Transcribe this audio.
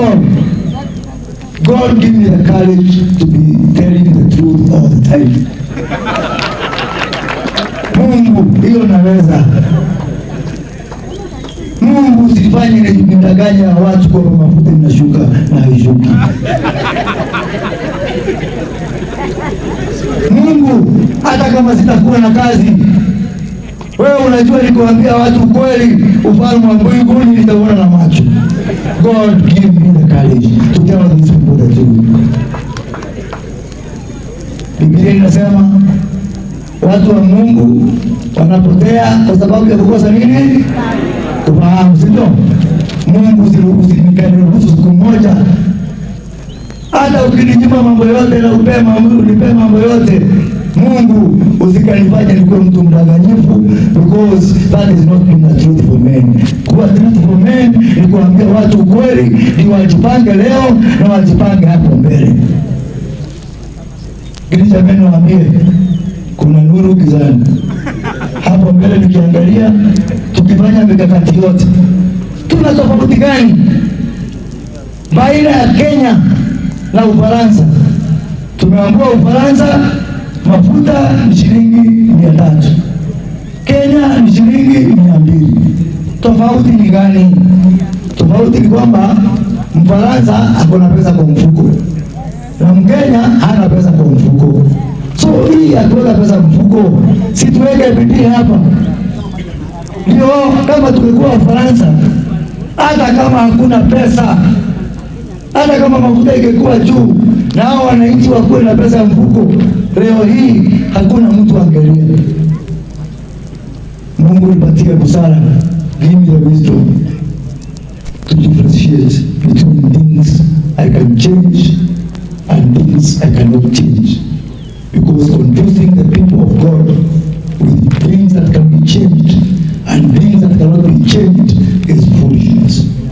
all, God give me the courage to be telling the truth all the time. Mungu, hiyo naweza. Mungu, usifanye nidanganye watu kwamba mafuta inashuka na haishuki. Mungu, hata kama sitakuwa na kazi, wewe unajua nikuambia watu kweli, ufalme wa mbinguni nitaona na macho. God give me the courage to tell these people the truth. Biblia inasema watu wa Mungu wanapotea kwa sababu ya kukosa nini? Kufahamu, si ndio? Mungu usiruhusu nikaniruhusu siku moja. Hata ukininyima mambo yote na unipe mambo yote, Mungu usikanifanye nikuwe mtu mdanganyifu, because that is not being a truthful man. Kuwa truthful man ni kuambia watu ukweli, ni wajipange leo na wajipange hapo mbele. Ili jamani waambie kuna nuru gizani. Hapo mbele nikiangalia, tukifanya mikakati yote, tuna tofauti gani baina ya Kenya na Ufaransa? Tumeambiwa Ufaransa mafuta ni shilingi 300, Kenya ni shilingi 200. Tofauti ni gani? Tofauti ni kwamba Mfaransa ako na pesa kwa mfuko na Mkenya hana pesa kwa mfuko. So hii ya kuweka pesa mfuko, si tuweke bidii hapa. Ndio kama tungekuwa Ufaransa, hata kama hakuna pesa, hata kama mafuta ingekuwa juu na hao wananchi wakuwe na pesa mfuko, leo hii hakuna mtu angelia. Mungu nipatie busara, give me the wisdom to differentiate between things I can change and things I cannot change. Because confusing